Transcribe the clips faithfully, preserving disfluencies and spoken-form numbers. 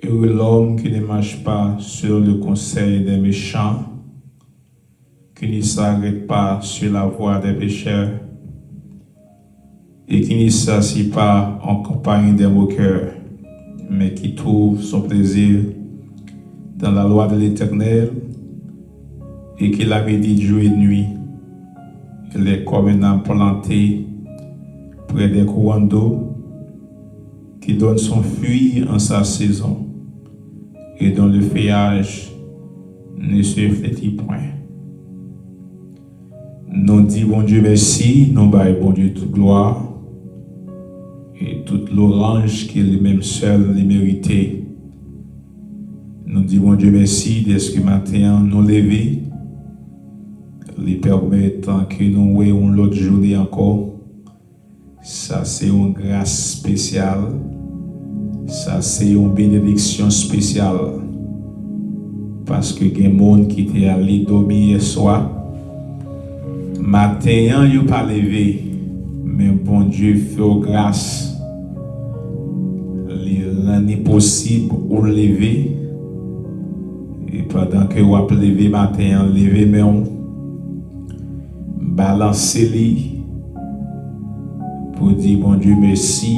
Heureux l'homme qui ne marche pas selon le conseil des méchants, qui ne s'arrête pas sur la voie des pécheurs, et qui ne s'assied pas en compagnie des moqueurs, mais qui trouve son plaisir dans la loi de l'Éternel, et qui la médite jour et nuit. Il est comme un arbre planté près d'un courant d'eau, qui donne son fruit en sa saison, et dont le feuillage ne se flétrit point. Nou di Bondye mèsi, nou bay Bondye tout glwa e tout lwanj ke li menm sèl li merite. Nou di Bondye mèsi dèske maten an nou leve, li pèmèt ke nou wè yon lòt jounen ankò. Sa se yon gras espesyal. Sa se yon benediksyon espesyal. Paske gen moun ki te ale dòmi yèswa. Maten an, yo pa leve, men Bondye fè w gras. Li rann li posib ou leve. E pandan ke w ap leve maten an, leve men w. Balanse li pou di Bondye mèsi,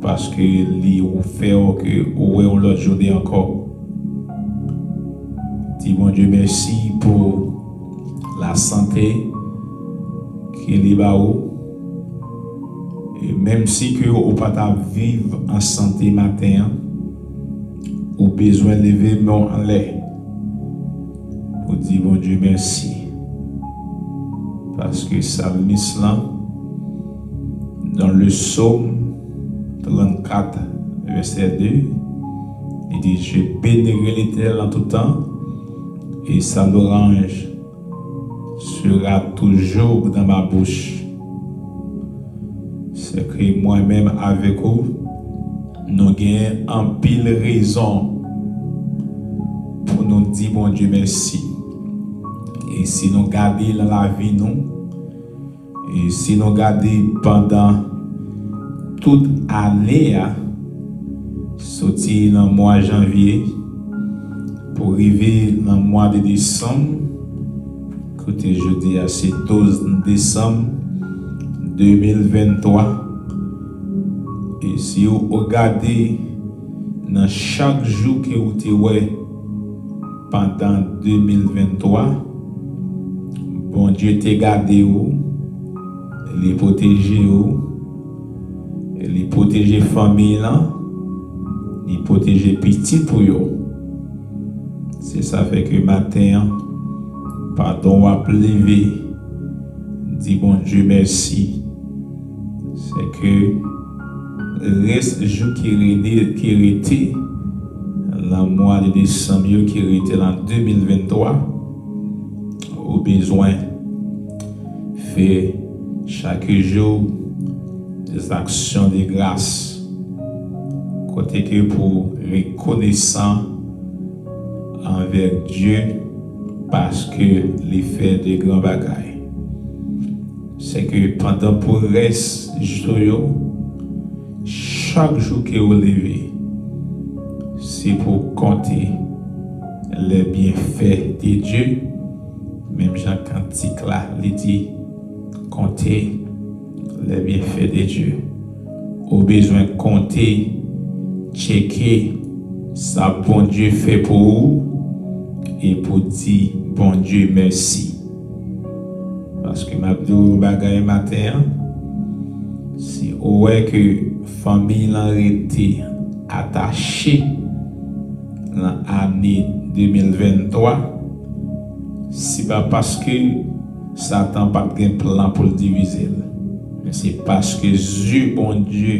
paske li fè w ke ou wè yon lòt jounen ankò. Di Bondye mèsi pou lasante ke li ba ou. E menm si ke ou pa ta viv an sante maten an, ou bezwen leve men w anlè pou di Bondye mèsi. Paske salmis lan, dans le psaume trannkat, vèsè de, li di, Je bénirai l'Éternel en tout temps, et sa louange sera toujours dans ma bouche. Se ke mwen menm avèk ou, nou gen anpil rezon pou nou di Bondye mèsi. E si nou gade nan lavi nou, e si nou gade pandan tout ane a, soti nan mwa janvye pou rive nan mwa de desanm, kote jodi a se douz desanm de mil venntwa, e si w gade nan chak jou ke w te wè pandan de mil venntwa, Bondye te gade w, li pwoteje w, li pwoteje fanmi lan, li pwoteje pitit ou yo. Se sa fè ke maten an, pandan w ap leve, di Bondye mèsi. Se ke rès jou ki rene, ki rete nan mwa de desanm yo, ki rete nan de mil venntwa, ou bezwen fè chak jou des actions de grâce, kote ke pou rekonesan anvè Dye paske li fè de gran bagay. Se ke pandan pou rès jou yo, chak jou ke ou leve, se pou konte les bienfaits de Dieu, menm jan kantik la li di, konte les bienfaits de Dieu. Ou bezwen konte, tcheke sa Bondye fè pou ou, e pou di Bondye mèsi. Paske m ap di w yon bagay maten an, si ou wè ke fanmi lan rete atache nan ane de mil venntwa, se pa paske Satan pa t gen plan pou l divize l, men se paske zye Bondye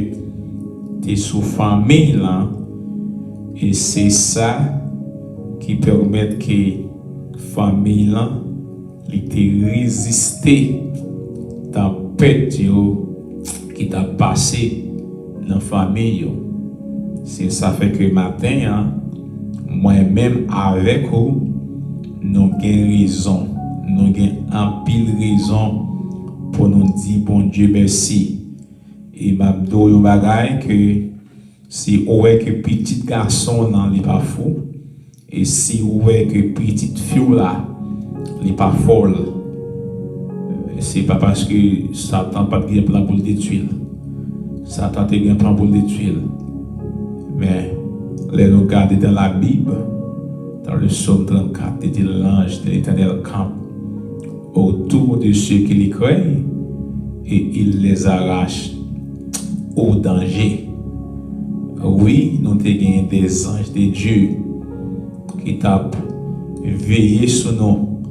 te sou fanmi lan, e se sa ki pèmèt ke fanmi lan, li te reziste tanpèt yo ki t ap pase nan fanmi yo. Se sa fè ke maten an, mwen menm avèk ou, Nou gen rezon, nou gen anpil rezon pou nou di Bondye mèsi. E m ap di w yon bagay ke si ou wè ke pitit gason w lan li pa fou, e si ou wè ke pitit fi w la li pa fòl, se pa paske Satan pa t gen plan pou l detwi l. Satan te gen plan pou l detwi l. Men, lè nou gade dans la Bible, dans le psaume trente-quatre, te di, l'ange de l'Éternel campe autour de ceux qui le craignent et il les arrache au danger. Wi, nou te gen des anges de Dieu ki t ap veye sou nou,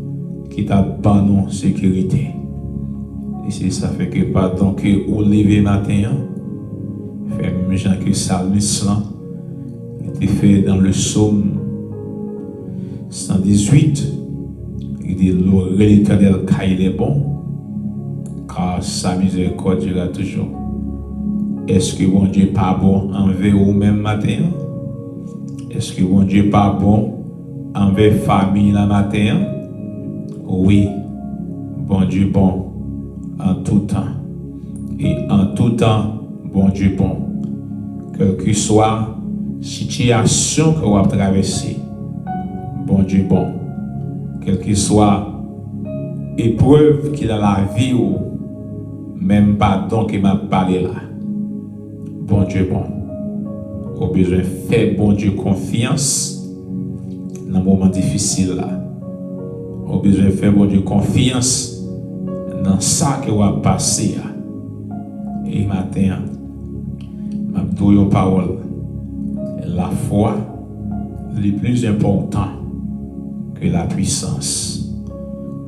ki t ap ban nou sekirite. E se sa fè ke pandan ke ou leve maten an, fè menm jan ke salmis lan, li te fè dans le psaume cent dix-huit, li di, louez l'Éternel car il est bon, car sa miséricorde durera toujours. Èske Bondye pa bon anvè ou menm maten an? Èske Bondye pa bon anvè fanmi la maten an? Wi, Bondye bon an tou tan. E an tou tan, Bondye bon. Kèlkeswa sitiyasyon ke w ap travèse, Bondye bon. Kèlkeswa eprèv ki nan lavi w, menm pandan ke m ap pale la, Bondye bon. Ou bezwen fè Bondye konfyans nan moman difisil la. Ou bezwen fè Bondye konfyans nan sa ke w ap pase a. E maten an, m ap di w yon pawòl. Lafwa li plis enpòtan ke lapwisans.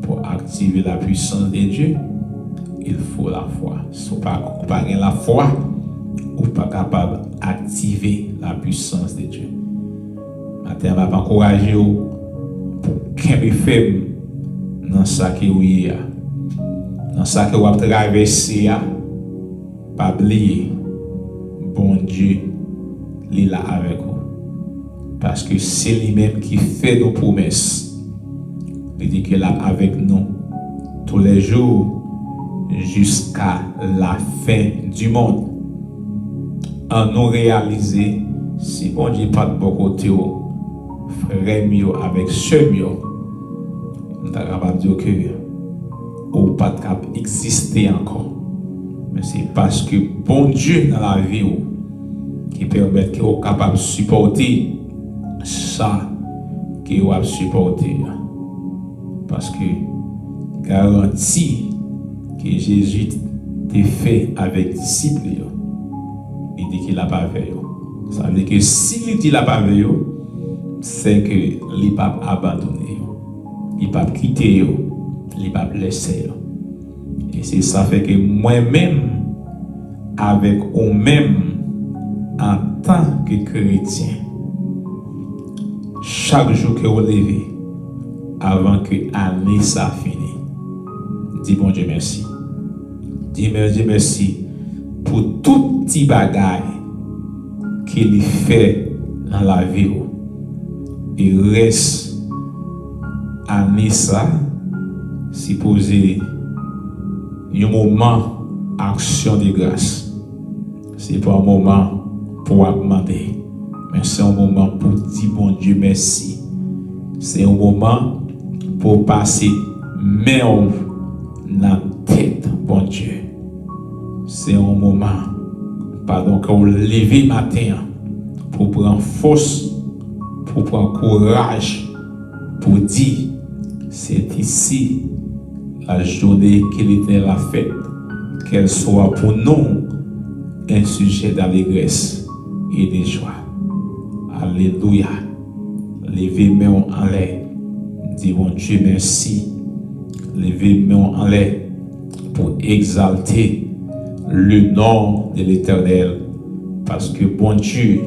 Pou aktive la puissance de Dieu, il faut la foi. Si w pa, ou pa gen lafwa, ou pa kapab aktive la puissance de Dieu. Maten an, m ap ankouraje w pou kenbe fèm nan sa ke ou ye a, nan sa ke w ap travèse a. Pa bliye, Bondye, li la avèk ou. Paske se li menm ki fè nou pwomès. Li di ke l ap avèk nou tous les jours jusqu'à la fin du monde. Ann nou reyalize, si Bondye pa t bò kote w, frè m yo avèk sè m yo, m ta kapab di w ke ou pa t ap egziste ankò. Men se paske Bondye nan lavi w ki pèmèt ke w kapab sipòte sa ke w ap sipòte a. Paske garanti ke Jezi te fè avèk disip li yo, li di ke l ap avè yo. Sa vle di ke si li di l ap avè yo, se ke li p ap abandone yo. Li p ap kite yo, li p ap lèse yo. E se sa fè ke mwen menm, avèk ou menm, antanke kretyen, chak jou ke w leve, avan ke ane sa fini, di Bondye mèsi. Di Bondye mèsi pou tout ti bagay ke li fè nan lavi w. E rès ane sa sipoze yon moman aksyon de gras. Se pa yon moman pou w ap mande, men se yon moman pou w di Bondye mèsi. Se yon moman pou w pase men w nan tèt Bondye. Se yon moman, pandan ke w leve maten an, pou w pran fòs, pou w pran kouraj, pou w di, c'est ici la journée que l'Éternel a faite, qu'elle soit pour nous un sujet d'allégresse et de joie. Alelouya. Leve men w anlè. Di Bondye mèsi. Leve men w anlè pou egzalte le nom de l'Éternel. Paske Bondye,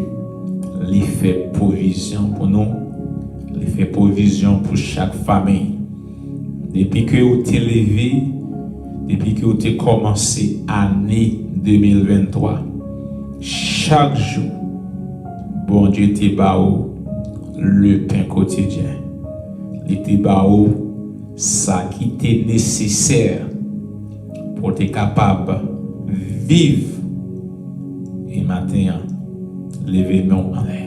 li fè pwovizyon pou nou. Li fè pwovizyon pou chak fanmi. Depi ke ou te leve, depi ke ou te kòmanse ane de mil venntwa, chak jou, Bondye te ba ou le pain quotidien. Li te ba ou sa ki te nesesè pou w te kapab viv. E maten an, leve men w anlè.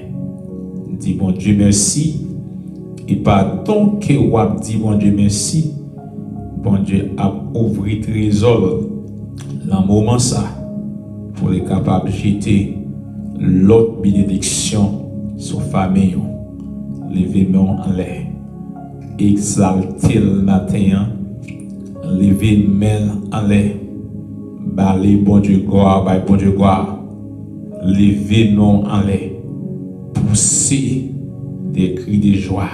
Di Bondye mèsi. E pandan ke w ap di Bondye mèsi, Bondye ap ouvri trezò l nan moman sa pou li kapab jete lòt benediksyon sou fanmi w. Leve men w anlè. Egzalte l maten an. Leve men l anlè. Ba li Bondye glwa, bay Bondye glwa. Leve men w anlè. Poussez des cris de joie,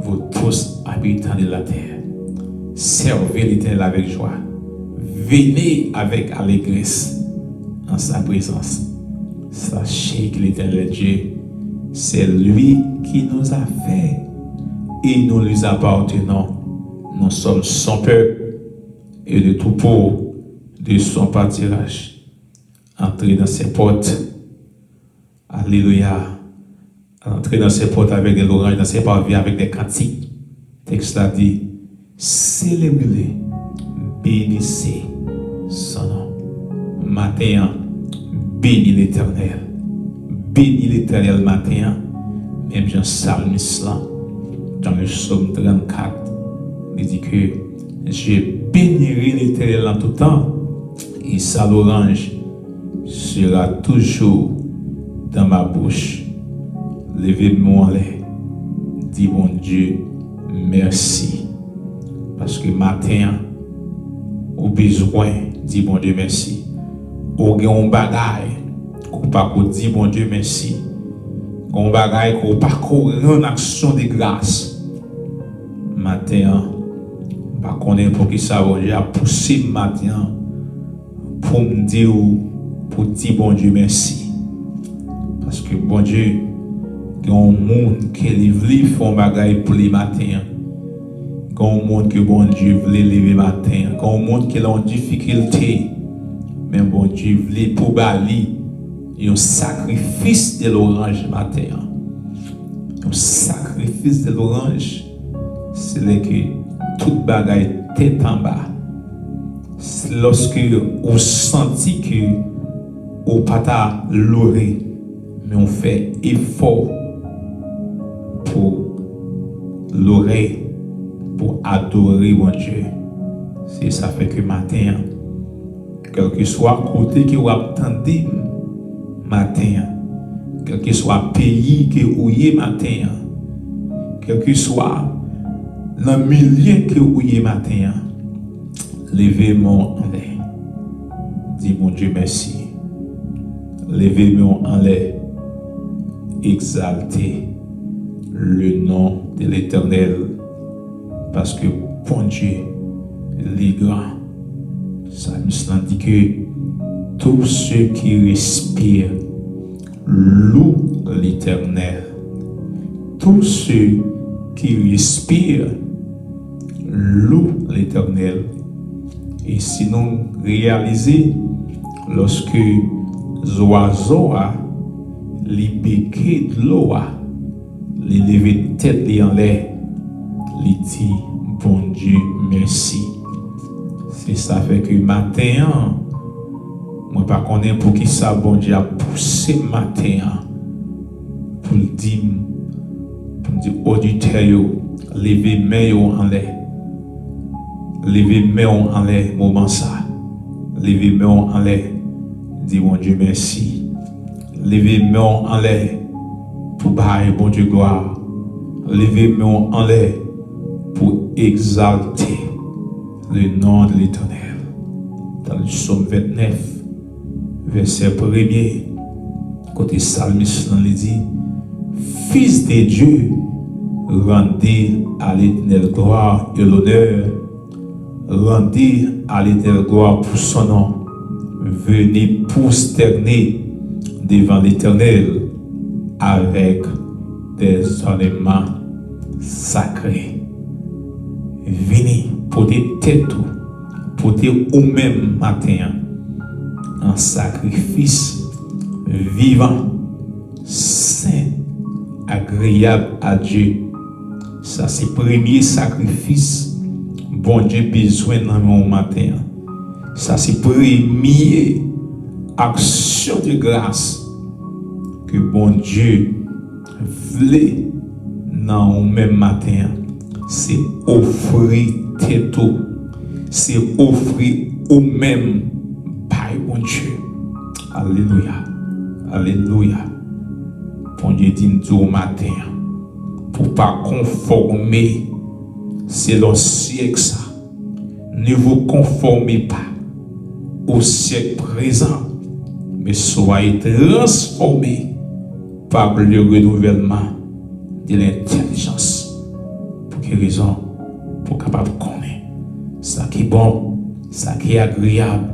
vous tous habitants de la terre. Servez l'Éternel avec joie. Venez avec allégresse en sa présence. Sachez que l'Éternel Dieu, c'est lui qui nous a fait et nous lui appartenons. Nous sommes son peuple et le troupeau de son pâturage. Entrez dans ses portes. Alléluia. Entrez dans ses portes avec des louanges, dans ses parvis avec des cantiques. Tèks la di, célébrez-le, bénissez son nom. Maten an, beni Letènèl. Beni Letènèl maten an. Menm jan salmis lan, dans le psaume trannkat, li di ke, je bénirai l'Éternel en tout temps, et sa louange sera toujours dans ma bouche. Leve men w anlè, di Bondye mèsi. Paske maten an, ou bezwen di Bondye mèsi. Ou gen yon bagay ke w pa ko di Bondye mèsi. Gen yon bagay ke w pa ko rann aksyon de gras. Maten an, m pa konnen poukisa Bondye ap pouse m maten an pou m di w, pou di Bondye mèsi. Paske Bondye gen yon moun ke li vle fè yon bagay pou li maten an. Gen yon moun ke Bondye vle leve maten an. Gen yon moun ki nan yon difikilte. Men Bondye vle pou ba li yon sakrifis de louange maten an. Yon sakrifis de louange, se lè ke tout bagay tèt anba. Se lòske ou santi ke ou pa ta lore, men ou fè efò pou lore, pou adore Bondye. Se sa fè ke maten an, kèlkeswa kote ke w ap tande m maten an, kèlkeswa peyi ke ou ye maten an, kèlkeswa nan milye ke ou ye maten an, leve men w anlè. Di Bondye mèsi. Leve men w anlè. Egzalte le non de Letènèl. Paske Bondye, li gran. Salmis lan di ke, tous ceux qui respirent louent l'Éternel. Tous ceux qui respirent louent l'Éternel. E si nou reyalize, lòske zwazo a, li beke dlo a, li leve tèt li anlè, li di Bondye mèsi. Se sa fè ke maten an, mwen pa konnen poukisa Bondye ap pouse m maten an pou l di m, pou l di oditè yo, leve men yo anlè. Leve men w anlè moman sa. Leve men w anlè, di Bondye mèsi. Leve men w anlè pou bay Bondye glwa. Leve men w anlè pou egzalte le non de Letènèl. Dans le psaume vingt-neuf, vèsè premye, kote salmis lan li di, Fils de Dieu, rendez à l'Éternel gloire et l'honneur. Rendez à l'Éternel gloire pour son nom. Venez prosterner devant l'Éternel avec des ornements sacrés. Vini, pote tèt ou, pote ou menm maten an, an sakrifis vivan, sen, agreyab a Dye. Sa se premye sakrifis Bondye bezwen nan men w maten an. Sa se premye aksyon de gras ke Bondye vle nan ou menm maten an. Se ofri tèt ou. Se ofri ou menm bay Bondye. Alelouya. Alelouya. Bondye di m di w maten an, pou w pa konfòme selon syèk sa. Ne vous conformez pas au siècle présent, mais soyez transformés par le renouvellement de l'intelligence. Pou ki rezon? Pou w kapab konnen sa ki bon, sa ki agreyab,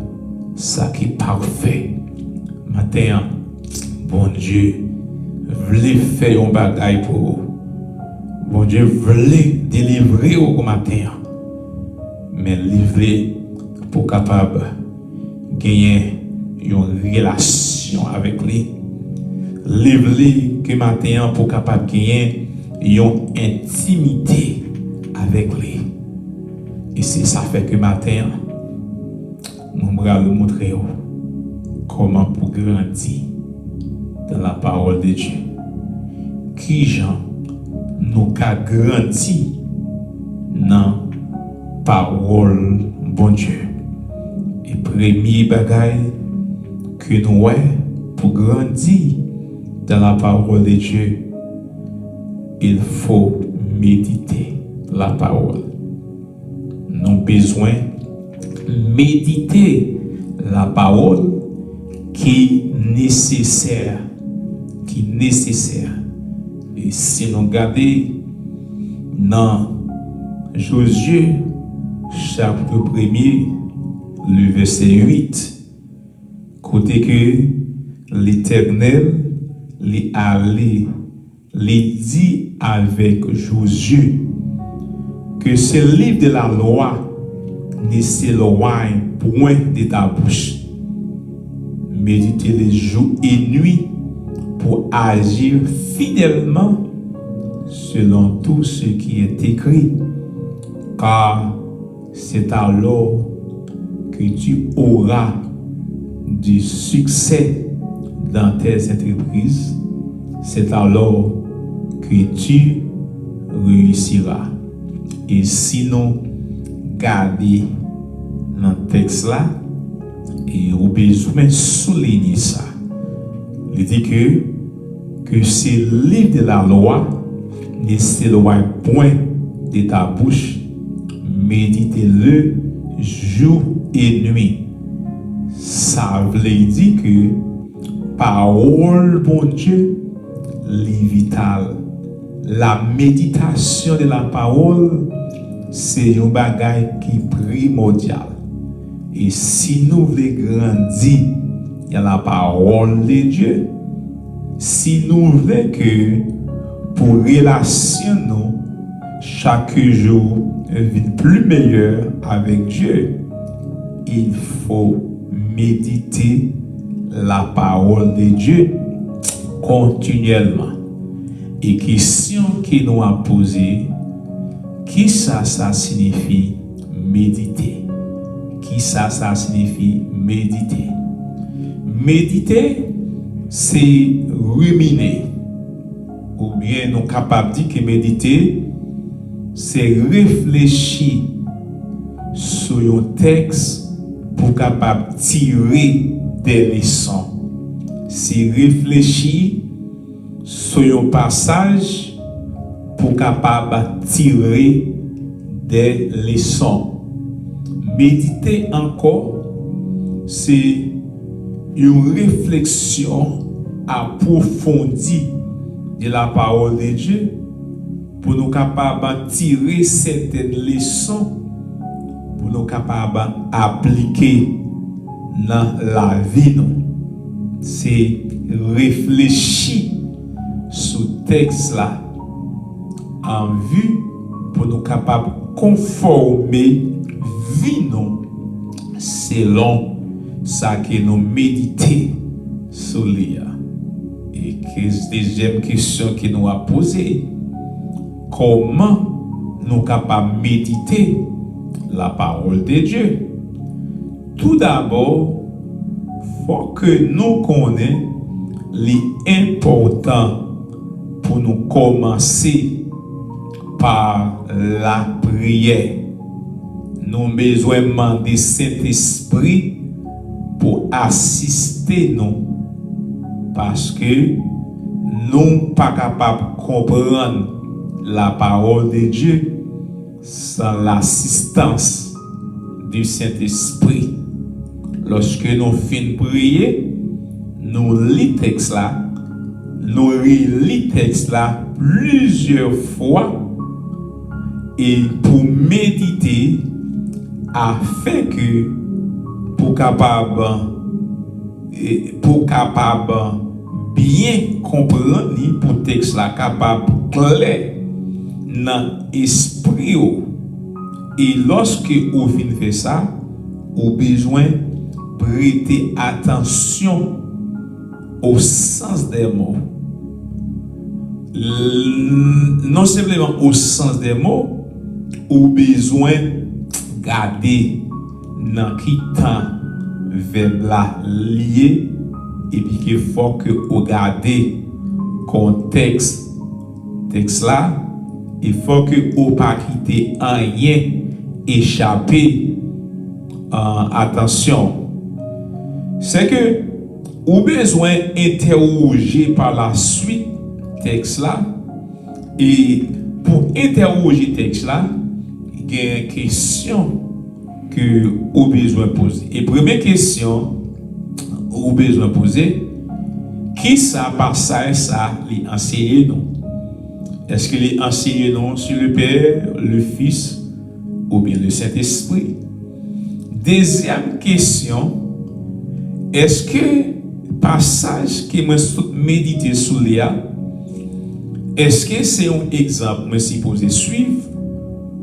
sa ki pafè. Maten an, Bondye vle fè yon bagay pou ou. Bondye vle delivre w maten an. Men li vle pou w kapab genyen yon relasyon avèk li. Li vle ke maten an pou w kapab genyen yon entimite avèk li. E se sa fè ke maten an, mwen pral montre w kòman pou grandi dans la parole de Dieu. Kijan nou ka grandi nan pawòl Bondye? E premye bagay ke nou wè, pou grandi dans la parole de Dieu, il faut méditer la parole. Nou bezwen medite lapawòl ki nesesè, ki nesesè. E si nou gade nan Jozye, chapit premye, le vèsè uit, kote ke Letènèl li ale, li di avèk Jozye, que ce livre de la loi ne s'éloigne point de ta bouche. Médite-le jour et nuit pour agir fidèlement selon tout ce qui est écrit. Car c'est alors que tu auras du succès dans tes entreprises, c'est alors que tu réussiras. E si nou gade nan tèks la, e ou bezwen soulinye sa. Li di ke que ce livre de la loi ne s'éloigne point de ta bouche, médite-le jour et nuit. Sa vle di ke pawòl Bondye li vital. La méditation de la parole se yon bagay ki primòdyal. E si nou vle grandi dans la parole de Dieu, si nou vle ke pou relasyon nou chak jou vin pli meyè avèk Dye, il faut méditer la parole de Dieu continuellement. E kesyon ke nou ap poze, kisa sa siyifi medite? Kisa sa siyifi medite? Medite, se rimine. Oubyen nou kapab di ke medite, se reflechi sou yon tèks pou kapab tire de leson. Se reflechi sou yon pasaj pou kapab tire de leson. Medite ankò, se yon refleksyon apwofondi de la parole de Dieu pou nou kapab tire sèten leson pou nou kapab aplike nan lavi nou. Se reflechi sou tèks la an vi pou nou kapab konfòme vi nou selon sa ke nou medite sou li a. E ke dezyèm kesyon ke nou ap poze, kòman nou kapab medite la parole de Dieu. Toudabò, fòk nou konnen li enpòtan pou nou kòmanse pa lapriyè. Nou bezwen mande Sentespri pou asiste nou, paske nou pa kapab konprann la parole de Dieu sans l'assistance du Saint-Esprit. Lòske nou fin priye, nou li tèks la, nou reli tèks la plizyè fwa e pou medite afenke pou kapab e pou kapab byen konprann li, pou tèks la kapab klè nan espri w. E lòske ou fin fè sa, ou bezwen prete atansyon au sens des mots. Non senpleman au sens des mots, ou bezwen gade nan ki tan vèb la li ye, epi ke fòk ou gade kontèks tèks la, e fòk ou pa kite anyen echape atansyon. Sèke ou bezwen entèwoje pa la swit tèks la, e pou entèwoje tèks la, gen kesyon ke ou bezwen poze. E premye kesyon ou bezwen poze, kisa pasaj sa li anseye nou? Èske li anseye nou sou le Père, le Fils, oubyen le Sentespri? Dezyèm kesyon, èske pasaj ke mwen sot medite sou li a, èske se yon egzanp mwen sipoze swiv,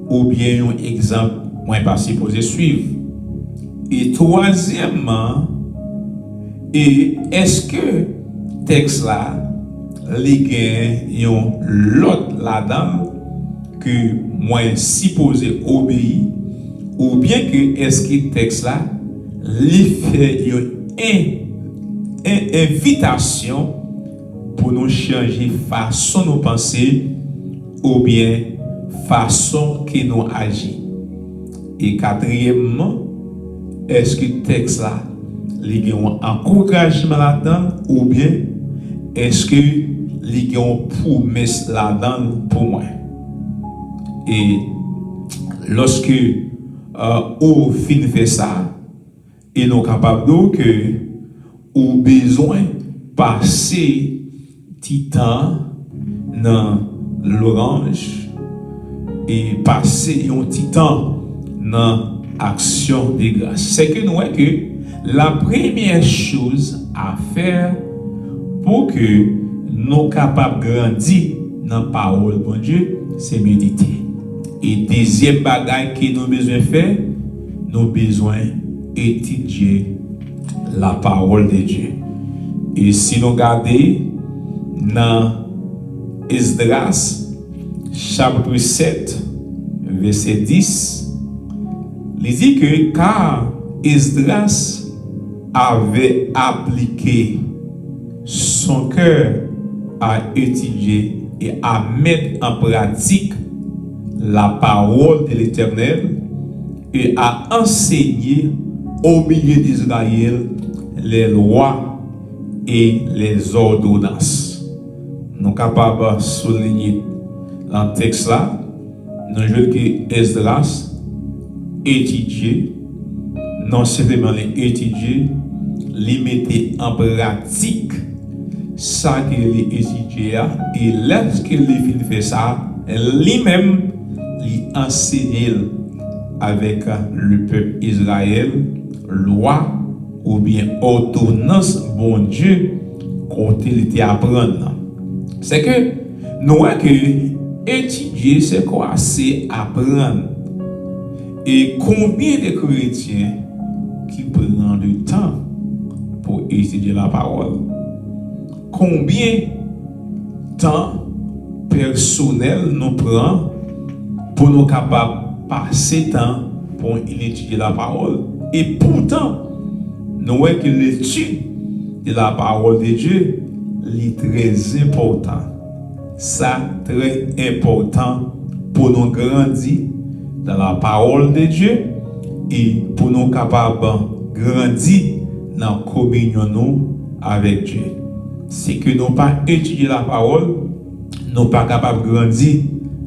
oubyen yon egzanp mwen pa sipoze swiv? E twazyèmman, e èske tèks la li gen yon lòt ladan l ke mwen sipoze obeyi, oubyen ke èske tèks la li fè yon en, en, envitasyon pou nou chanje fason nou panse oubyen fason ke nou aji? E katriyèmman, èske tèks la li gen yon ankourajman ladan l oubyen èske li gen yon pwomès ladan l pou mwen? E lòske uh, ou fin fè sa, e nou kapab di w ke ou bezwen pase ti tan nan lwanj e pase yon ti tan nan aksyon de gras. Sèke nou wè ke la premyè choz a fè pou ke nou kapab grandi nan pawòl Bondye, se medite. E dezyèm bagay ke nou bezwen fè, nou bezwen etidye la parole de Dieu. E si nou gade nan Esdras, chapitre sept, verset dix, li di ke, car Esdras avait appliqué son cœur à étudier et à mettre en pratique la parole de l'Éternel et à enseigner au milieu d'Israël les lois et les ordonnances. Nou kapab soulinye nan tèks la, nou jwenn ke Esdras etidye, non sèlman li etidye, li mete an pratik sa ke li etidye a, e lèske li fin fè sa, li menm, li ansenye l avèk le pèp Izrayèl, lwa oubyen òdonans Bondye kote li te aprann nan. Sèke nou wè ke etidye se kwa? Se aprann. E konbyen de kretyen ki pran de tan pou etidye lapawòl? Konbyen tan pèsonèl nou pran pou nou kapab pase tan pou nou etidye lapawòl. E poutan, nou wè ke l'étude de la parole de Dieu, li trè enpòtan. Sa trè enpòtan pou nou grandi dans la parole de Dieu e pou nou kapab grandi nan kominyon nou avèk Dye. Si ke nou pa etidye lapawòl, nou pa kapab grandi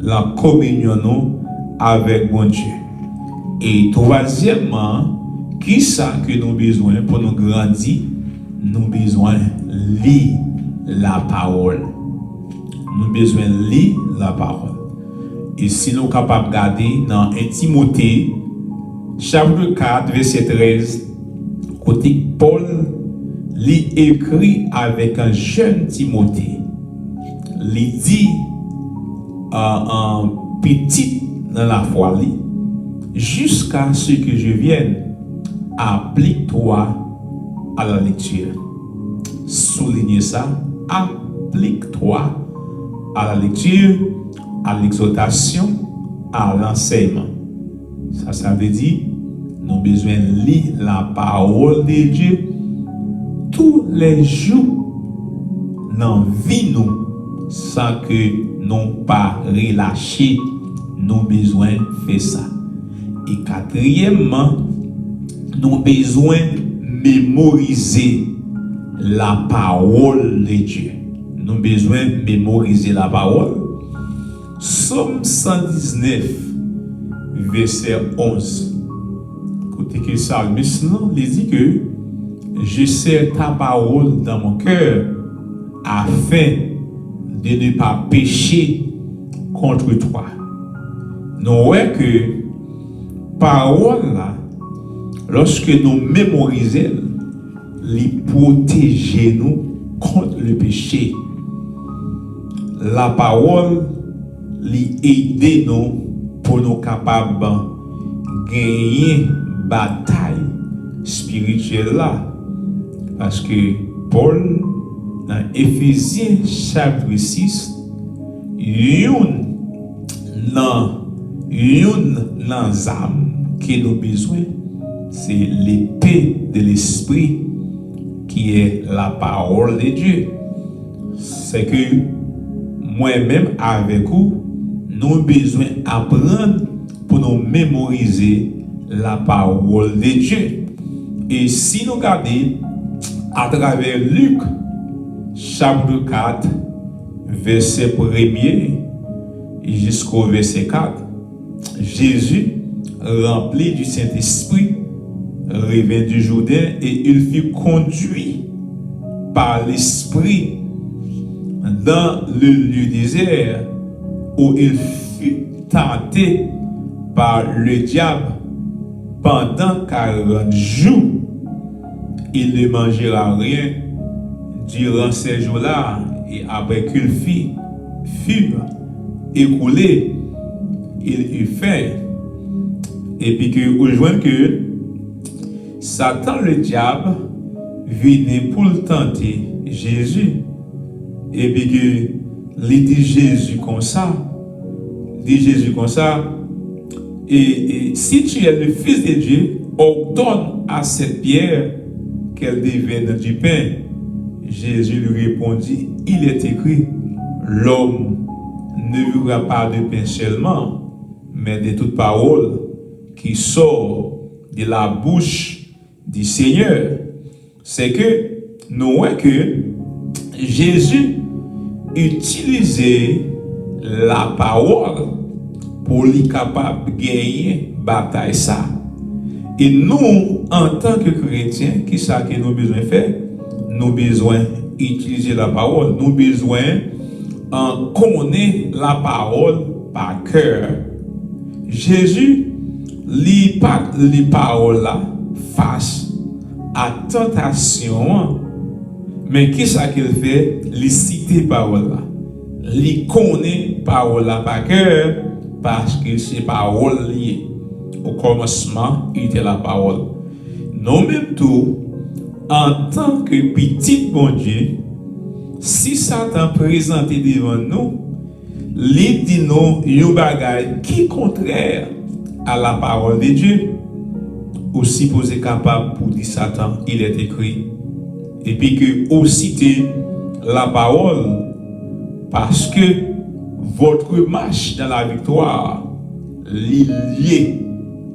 nan kominyon nou avèk Bondye. E twazyèmman, kisa ke nou bezwen pou nou grandi? Nou bezwen li lapawòl. Nou bezwen li lapawòl. E si nou kapab gade nan en Timote, chapit kat, vèsè trèz, kote Pòl li ekri avèk an jèn Timote, li di, an, an pitit nan lafwa li, jusqu'à ce que je vienne, applique-toi à la lecture. Souligne ça, applique-toi à la lecture, à l'exhortation, à l'enseignement. Sa, sa vle di, nou bezwen li lapawòl de Dye tou lè jou nan vi nou, san ke nou pa relache, nou bezwen fè sa. E katriyèmman, nou bezwen memorize lapawòl de Dye. Nou bezwen memorize lapawòl. Sòm san diznèf, vèsè onz. Kote ke salmis lan, li di ke, je serre ta parole dans mon cœur afin de ne pas pécher contre toi. Nou wè ke pawòl la, lòske nou memorize l, li pwoteje nou kont le péché. Lapawòl, li ede nou pou nou kapab genyen batay espirityèl la. Paske Pòl, nan Efezyen chapit sis, youn nan, youn nan zam ke nou bezwen, se l'épée de l'esprit, qui est la parole de Dieu. Se ke mwen menm avèk ou, nou bezwen aprann pou nou memorize lapawòl de Dye. E si nou gade atravè Lik, chapit kat, vèsè premye jisko vèsè kat, Jésus, rempli du Saint-Esprit, revint du Jourdain et il fut conduit par l'Esprit dans le lieu désert où il fut tenté par le diable pendant quarante jours. Il ne mangera rien durant ces jours-là, et après qu'il fut, fut écoulé, il eut faim. Epi ke ou jwenn ke Satan ledyab vini pou l tante Jezi. Epi ke li di Jezi konsa, di Jezi konsa, et, et si tu es le Fils de Dieu, ordonne à cette pierre qu'elle devienne du pain. Jésus lui répondit, il est écrit, l'homme ne vivra pas de pain seulement, mais de toute parole qui sort de la bouche du Seigneur. Se ke nou wè ke Jezi itilize lapawòl pou li kapab genyen batay sa. E nou, antanke kretyen, kisa ke nou bezwen fè? Nou bezwen itilize lapawòl. Nou bezwen, an, konnen lapawòl pa kè. Jezi, li pa t li pawòl la fas a tantasyon an, men kisa ke l fè? Li site pawòl la. Li konnen pawòl la pa kè, paske se pawòl li ye. Au commencement était la parole. Nou menm tou, antanke pitit Bondye, si Satan prezante devan nou, Li di nou yon bagay ki kontrè a la parole de Dieu. Ou sipoze kapab pou di Satan, il est écrit, epi ke ou site la parole, parce que votre marche dans la victoire, li lye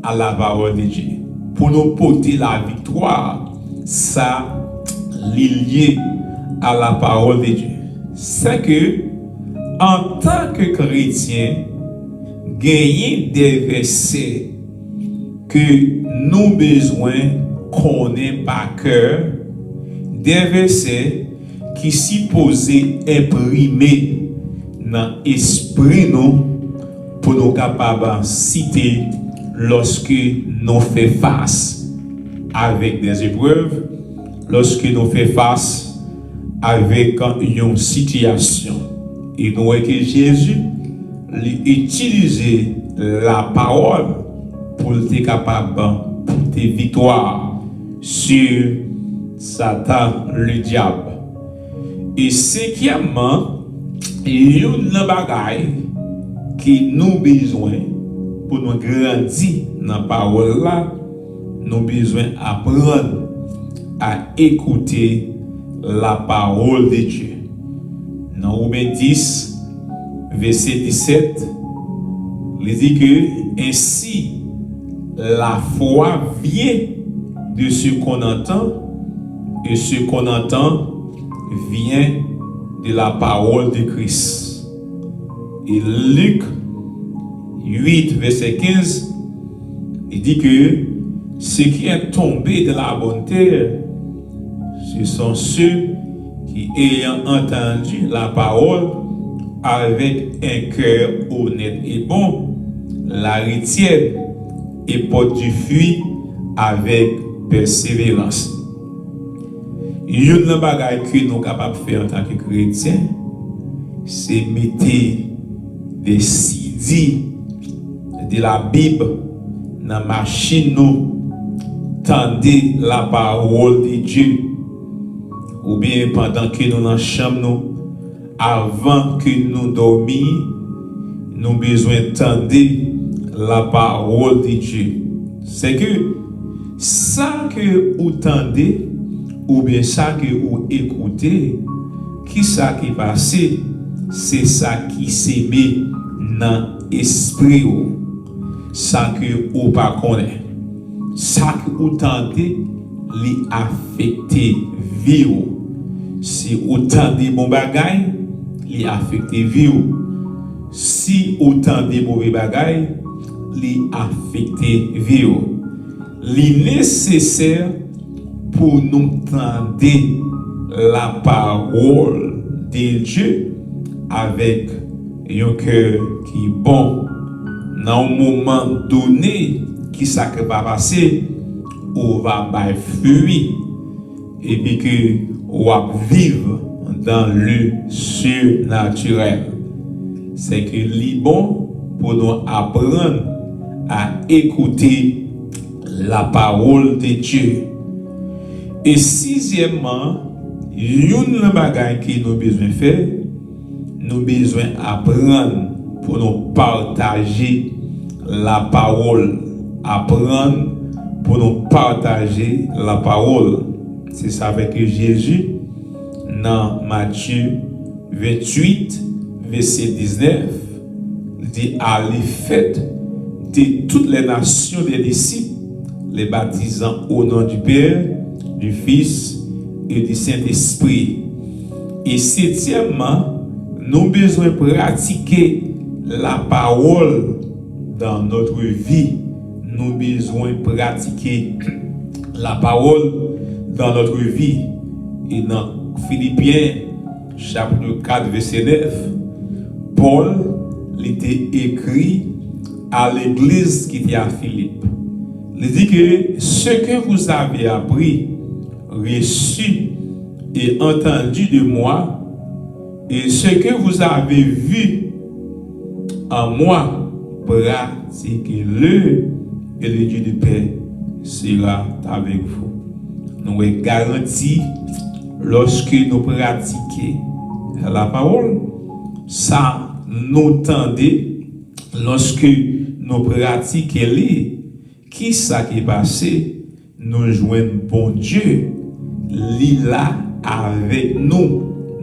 a la parole de Dieu. Pou nou pote laviktwa, sa li lye a la parole de Dieu. Se ke, antan ke kretyen, genyen de vèsè ke nou bezwen konnen pa kè, de vèsè ki sipoze enprime nan espri nou pou nou kapab site lòske nou fè fas avèk de eprèv, lòske nou fè fas avèk yon sitiyasyon. E nou wè ke Jezi, li itilize lapawòl pou l te kapab pote viktwa sou Satan, le dyab. E senkyèmman, youn nan bagay ke nou bezwen pou nou grandi nan pawòl la, nou bezwen aprann a écouter la parole de Dieu. Nan Women dis, vèsè disèt, li di ke, ainsi, la foi vient de ce qu'on entend, et ce qu'on entend vient de la parole de Christ. E Lik uit, vèsè kenz, li di ke, ce qui est tombé dans la bonne terre, ce sont ceux qui, ayant entendu la parole avec un cœur honnête et bon, la retiennent et portent du fruit avec persévérance. Youn nan bagay ke nou kapab fè antanke kretyen, se mete de C D de la Bible nan machin nou, tande la parole de Dieu. Oubyen pandan ke nou nan chanm nou, avan ke nou dòmi, nou bezwen tande la parole de Dieu. Se ke sa ke ou tande, oubyen sa ke ou ekoute, ki sa ki pase, se sa ki seme nan espri ou, sa ke ou pa konnen. Sa ke ou tande, li afekte vi ou. Si ou tande bon bagay, li afekte vi ou. Si ou tande move bagay, li afekte vi ou. Li nesesè pou nou tande la parole de Dieu avèk yon kè ki bon. Nan yon moman done, ki sa k va pase? Ou va bay fwi, epi ke w ap viv dans le surnaturel. Se ke li bon pou nou aprann a écouter la parole de Dieu. E sizyèmman, youn nan bagay ke nou bezwen fè, nou bezwen aprann pou nou pataje la parole. Aprann pou nou pataje la parole. Se sa fè ke Jezi, nan Matye venntuit, vèsè diznèf, li di, allez, faites de toutes les nations des disciples, les baptisant au nom du Père, du Fils et du Saint-Esprit. E setyèmman, nou bezwen pratike la parole dans notre vie. Nou bezwen pratike la parole dans notre vie. E nan Filipyen, chapit kat, vèsè nèf, Pòl, li te ekri a legliz ki te a Filip. Li di ke, ce que vous avez appris, reçu et entendu de moi, et ce que vous avez vu en moi, pratiquez-le, et le Dieu de paix sera avec vous. Nou wè garanti, lòske nou pratike la parole, sa nou tande, lòske nou pratike li, ki sa ki pase? Nou jwenn Bondye, li la avèk nou.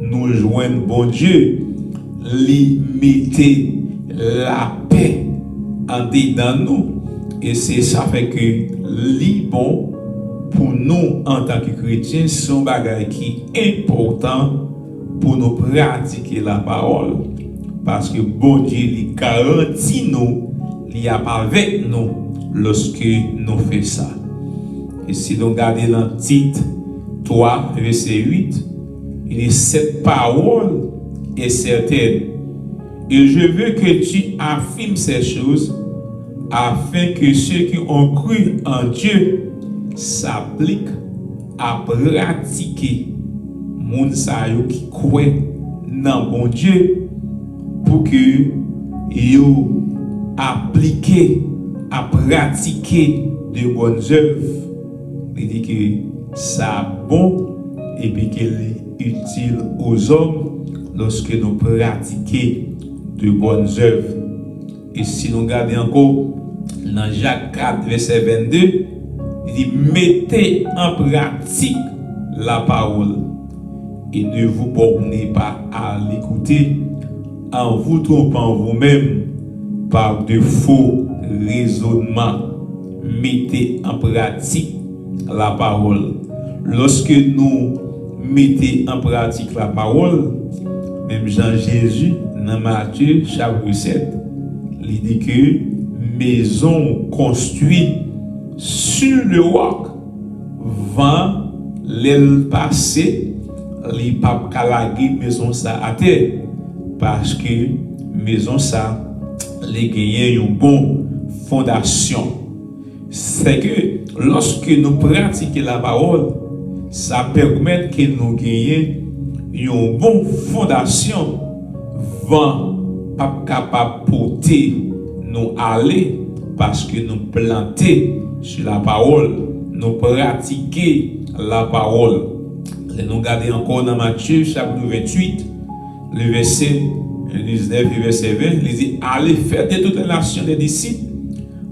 Nou jwenn Bondye, li mete lapè andedan nou. E se sa fè ke li bon pou nou antanke kretyen, se yon bagay ki enpòtan pou nou pratike lapawòl. Paske Bondye li garanti nou, li ap avèk nou lòske nou fè sa. E si nou gade nan Tit twa, vèsè uit, li di, cette parole est certaine, et je veux que tu affirmes ces choses, afin que ceux qui ont cru en Dieu s'appliquent à pratiquer. Moun sa yo ki kwè nan Bondye, pou ke yo aplike, a pratike de bonnes œuvres. Li di ke sa bon epi ke li itil aux hommes lòske nou pratike de bonnes œuvres. E si nou gade ankò nan Jak kat, vèsè vennde, li di, mettez en pratique la parole et ne vous bornez pas à l'écouter en vous trompant vous-même par de faux raisonnements. Mettez en pratique la parole. Lòske nou mete an pratik lapawòl, menm jan Jezi nan Matye chapit sèt, li di ke mezon konstwi sur le roc, van lè l pase, li p ap ka lage mezon sa atè, paske mezon sa li genyen yon bon fondasyon. Sèke lòske nou pratike lapawòl, sa pèmèt ke nou genyen yon bon fondasyon. Van p ap kapab pote nou ale, paske nou plante sou lapawòl, nou pratike lapawòl. Lè nou gade ankò nan Matye chapit venntuit, le vèsè diznèf e vèsè ven, li di, allez, faites de toutes les nations des disciples,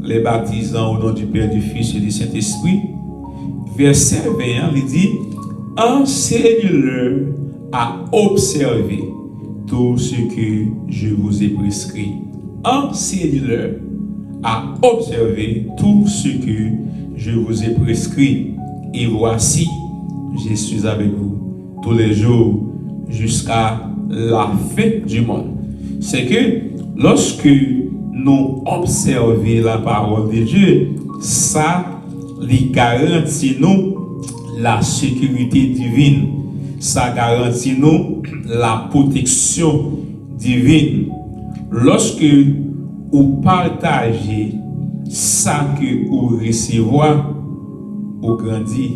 les baptisant au nom du Père, du Fils et du Saint-Esprit. Vèsè ven an, li di, enseignez-leur à observer tout ce que je vous ai prescrit. Enseignez-leur à observer tout ce que je vous ai prescrit. Et voici, je suis avec vous tous les jours jusqu'à la fin du monde. Sèke lòske nou obsève lapawòl de Dye, sa li garanti nou la sekirite divin, sa garanti nou la pwoteksyon divin. Lòske ou pataje sa ke ou resevwa, ou grandi,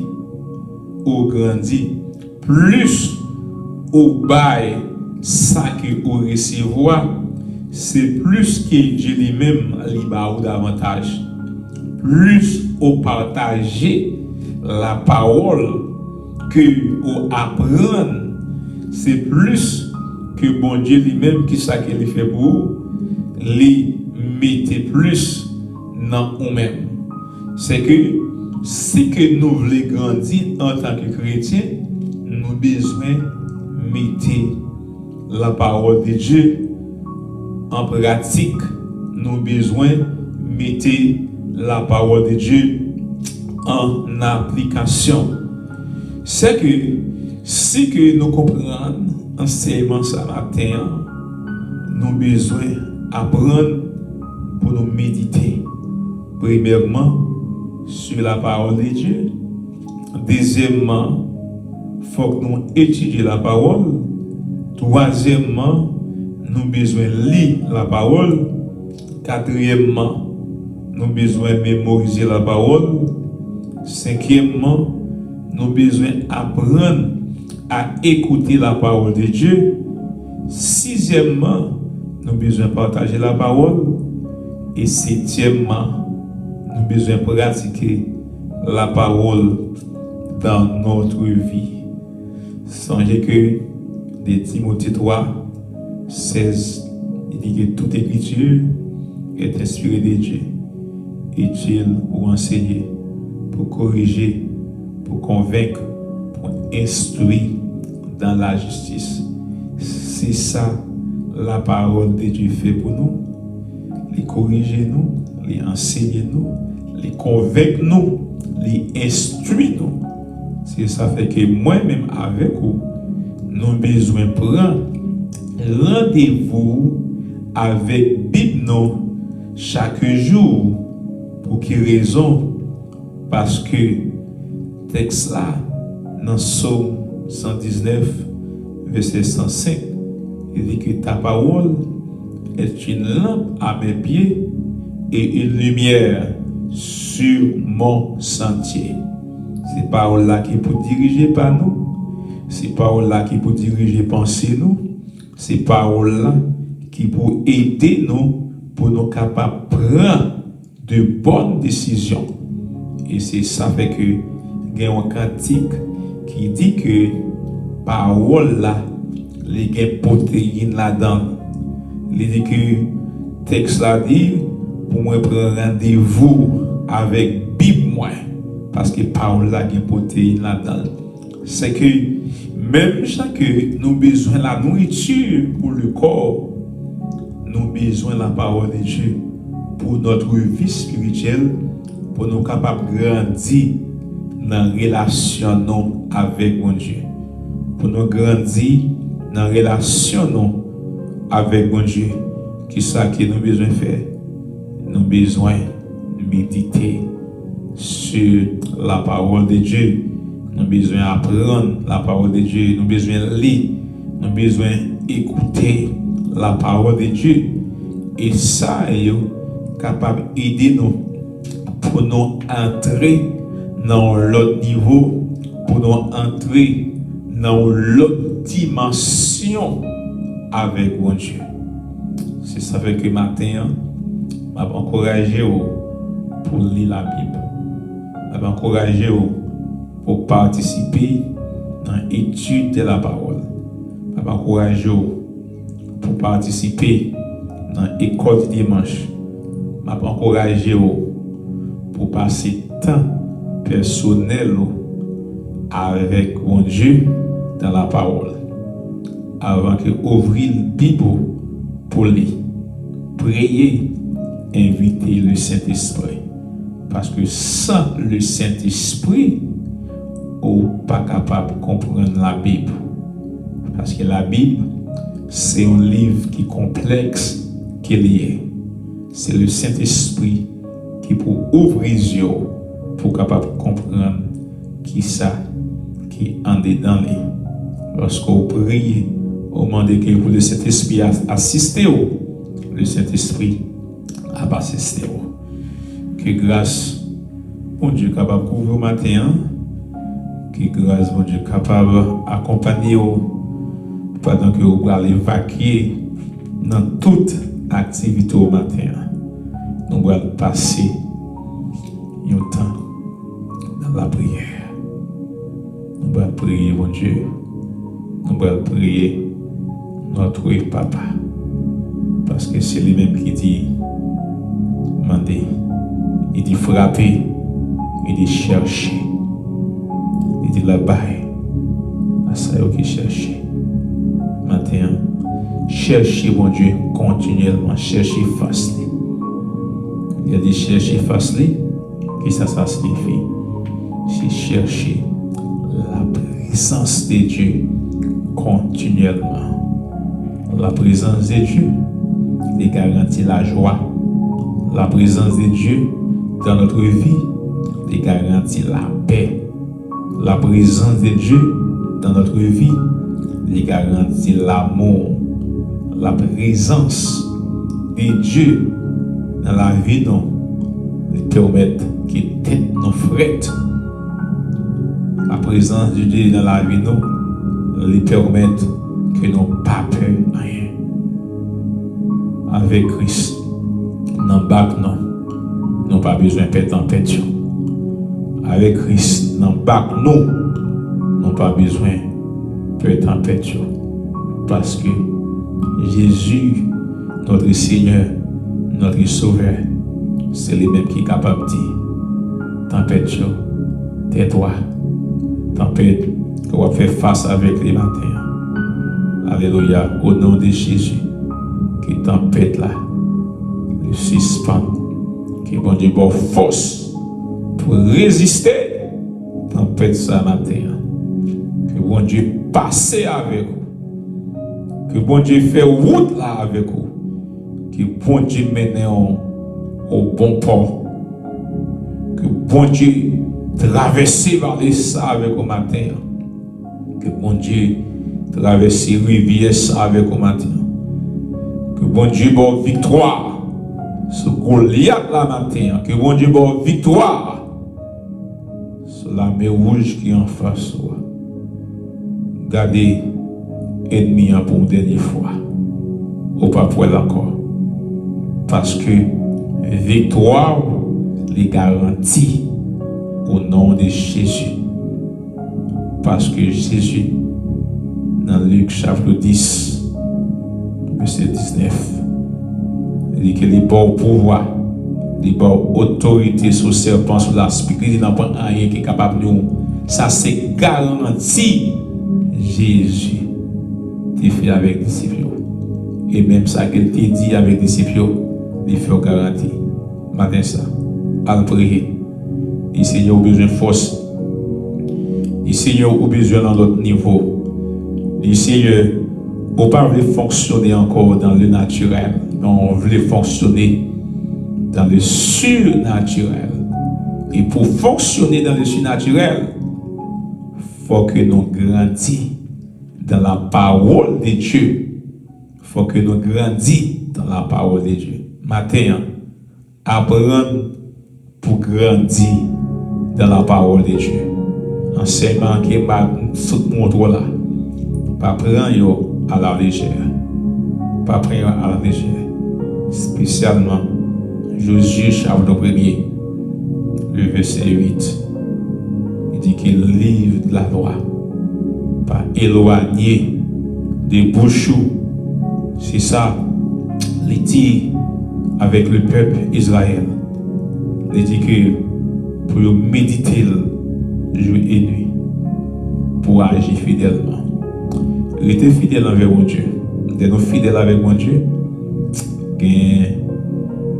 ou grandi. Plis ou bay sa ke ou resevwa, se plis ke Dye li menm li ba ou davantaj. Plis ou pataje lapawòl ke ou aprann, se plis ke Bondye li menm, ki sa ke li fè pou ou, li mete plis nan ou menm. Sèke si ke nou vle grandi antanke kretyen, nou bezwen mete lapawòl de Dye an pratik. Nou bezwen mete lapawòl de Dye an aplikasyon. Sèke si ke nou konprann ansèyman sa maten an, nou bezwen aprann pou nou medite. Premyèman, sur la parole de Dieu. Dezyèmman, fòk nou etidye lapawòl. Twazyèmman, nou bezwen li lapawòl. Katriyèmman, nou bezwen memorize lapawòl. Senkyèmman, nou bezwen aprann a écouter la parole de Dieu. Sizyèmman, nou bezwen pataje lapawòl. E setyèmman, nou bezwen pratike lapawòl dans notre vie. Sonje ke de Timote twa, sèz, li Di ke tout écriture est inspirée de Dieu, utile pour enseigner, pour corriger, pour convaincre, pour instruire dans la justice. Se sa lapawòl de Dye fè pou nou. Li korije nou, li ansenye nou, li konvenk nou, li enstwi nou. Se sa fè ke mwen menm avèk ou, nou bezwen pran randevou avèk Bib nou chak jou. Pou ki rezon? Paske tèks la nan Sòm san diznèf, vèsè san senk, li di ke ta parole est une lampe à mes pieds et une lumière sur mon sentier. Se pawòl la ki pou dirije pa nou, se pawòl la ki pou dirije panse nou, se pawòl la ki pou ede nou pou nou kapab pran de bòn desizyon. E se sa fè ke gen yon kantik ki di ke pawòl la, li gen pwoteyin ladan l. Li di ke tèks la di pou mwen pran randevou avèk Bib mwen, paske pawòl la gen pwoteyin ladan l. Se ke menm jan ke nou bezwen la nourriture pour le corps, nou bezwen la parole de Dieu pour notre vie spirituelle, pou nou kapab grandi nan relasyon nou avèk Bondye. Pou nou grandi nan relasyon nou avèk Bondye, kisa ke nou bezwen fè? Nou bezwen medite sur la parole de Dieu. Nou bezwen aprann la parole de Dieu. Nou bezwen li. Nou bezwen ekoute la parole de Dieu. E sa yo kapab ede nou pou nou antre nan yon lòt nivo, pou nou antre nan yon lòt dimansyon avèk Bondye. Se sa fè ke maten an, m ap ankouraje w pou w li Labib. M ap ankouraje w pou w patisipe nan etid de la pawòl. M ap ankouraje w pou w patisipe nan ekòl di dimanch. M ap ankouraje w pou w pase tan pèsonèl ou avèk Bondye dans la parole. Avan ke ouvri Bib ou pou li, priye, envite le Sentespri. Paske san le Sentespri, ou pa kapab konprann Labib. Paske Labib, se yon liv ki konplèks ke li ye. Se le Sentespri ki pou ouvri zye w pou w kapab konprann kisa ki andedan li. Lòske w priye, ou mande ke pou le Sentespri a- asiste w, le Sentespri ap asiste w. Ke gras Bondye kapab kouvri w maten an, ke gras Bondye kapab akonpanye w pandan ke w pral evakye nan tout aktivite w maten an. Nou pral pase yon tan nan lapriyè. Nou pral priye Bondye. Nou pral priye notre Papa. Paske se li menm ki di mande, li di frape, li di chèche, li di l ap bay a sa yo ki chèche. Maten an, chèche Bondye kontinyèlman, chèche fas li. Lè di chèche fas li, kisa sa siyifi? Se chèche la présence de Dieu kontinyèlman. La présence de Dieu, li garanti lajwa. La présence de Dieu dans notre vie, li garanti lapè. La présence de Dieu dans notre vie, li garanti lanmou. La présence de Dieu nan lavi nou, li pèmèt ke tèt nou frèt. La présence de Dieu nan lavi nou, li pèmèt ke nou pa pè anyen. Avèk Kris nan bak nou, nou pa bezwen pè tanpèt yo. Avèk Kris nan bak nou, nou pa bezwen pè tanpèt yo. Paske Jezi, notre Seigneur, notre Sauveur, se li menm ki kapab di tanpèt yo, tètwa, tanpèt ke w ap fè fas avèk li maten an. Alelouya, o non de Jezi, ke tanpèt la li sispann, ke Bondye ba w fòs pou reziste tanpèt sa maten an. Ke Bondye pase avèk ou. Ke Bondye fè wout la avèk ou. Ke Bondye mennen w o bon pò. Ke Bondye travèse vale sa avèk ou maten an. Ke Bondye travèse rivyè sa avèk ou maten an. Ke Bondye ba w viktwa sou Golyat la maten an. Ke Bondye ba w viktwa sou lame wouj ki anfas ou a. Gade ènmi an pou yon dènye fwa. Ou p ap wè l ankò. Paske viktwa w li garanti o non de Jezi. Paske Jezi, nan Lik chapit dis, vèsè diznèf, li di ke li ba w pouvwa, li ba w otorite sou sèpan, sou laspik. Li di nan pwen anyen ki kapab nwi w. Sa se garanti Jezi te fè avèk disip yo. E menm sa ke l te di avèk disip yo, li fè w garanti. Maten sa, al priye. Di Senyè ou bezwen fòs. Di Senyè ou bezwen nan lòt nivo. Di Senyè ou pa vle fonksyone ankò dans le naturel, men ou vle fonksyone dans le surnaturel. E pou fonksyone dans le surnaturel, fò ke nou grandi dans la parole de Dieu. Fò ke nou grandi dans la parole de Dieu. Maten an, aprann pou grandi dans la parole de Dieu. Ansèyman ke m a sot montre w la, pa pran yo a la lejè. Pa pran yo a la lejè. Espesyalman Jozye chapit premye, le vèsè uit. Li di ke liv de la lwa pa elwanye de bouch ou. Se sa li di avèk le pèp Izrayèl. Li di ke pou yo medite l jou e nwi, pou aji fidèlman. Rete fidèl anvè Bondye. Lè nou fidèl avèk Bondye, gen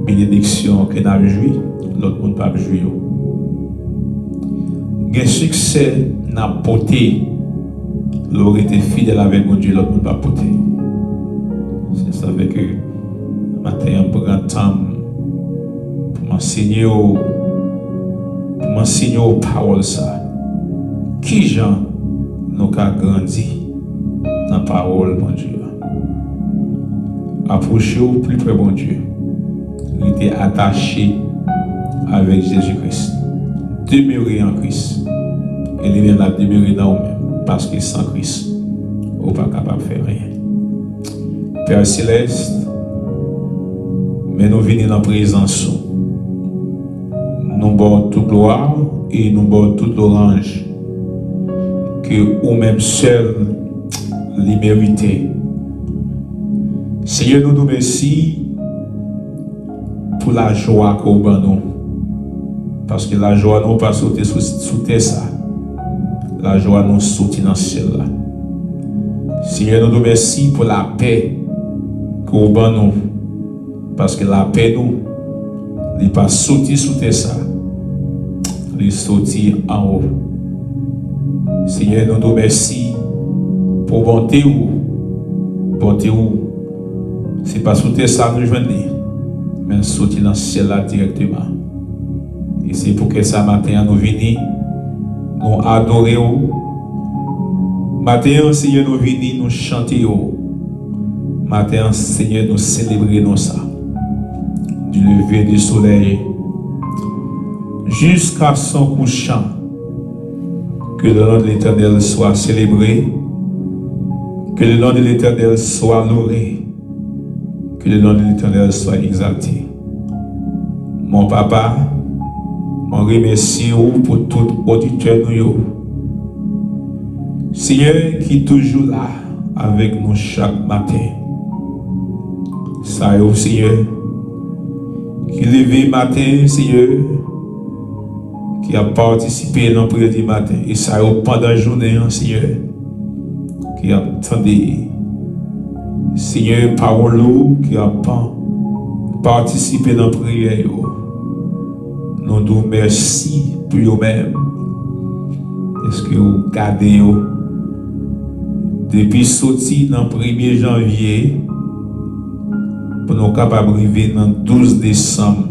benediksyon ke n ap jwi, lòt moun p ap jwi yo. Gen siksè n ap pote lè w rete fidèl avèk Bondye, lòt moun p ap pote yo. Se sa fè ke maten an, m pran tan m pou m ansenye w, pou m ansenye w pawòl sa. Kijan nou ka grandi nan pawòl Bondye a? Apwoche w pli pre Bondye. Rete atache avèk Jezi Kris. Demere an Kris. E li menm l ap demere nan ou menm. Paske san Kris, ou pa kapab fè anyen. Pè Selès, men nou vini nan prezans ou. Nou ba w tout glwa e nou ba w tout lwanj ke ou menm sèl li merite. Senyè, nou di w mèsi pou lajwa ke w ban nou. Paske lajwa nou pa soti sou, sou tè sa. Lajwa nou soti nan syèl la. Senyè, nou di w mèsi pou lapè ke w ban nou. Paske lapè nou, li pa soti sou tè sa. Li soti anwo. Senyè, nou di w mèsi pou bonte w. Bonte w, se pa sou tè sa nou jwenn li, men l soti nan syèl la dirèkteman. E se poukè sa maten an nou vini, nou adore w. Maten an, Senyè, nou vini, nou chante w. Maten an, Senyè, nou selebre non sa. Du lever du soleil jusqu'à son couchant, que le nom de l'Éternel soit célébré, que le nom de l'Éternel soit loué, que le nom de l'Éternel soit exalté. Mon papa, mwen remèsye w pou tout oditè nou yo. Senyè ki toujou la avèk nou chak maten. Sa yo, Senyè, ki leve maten, Senyè, ki ap patisipe nan priyè di maten, e sa yo pandan jounen an, Senyè, ki ap tande, Senyè, pawòl ou, ki ap patisipe nan priyè yo. Nou di w mèsi pou yo menm, dèske ou gade yo depi soti nan premye janvye pou nou kapab rive nan douz desanm.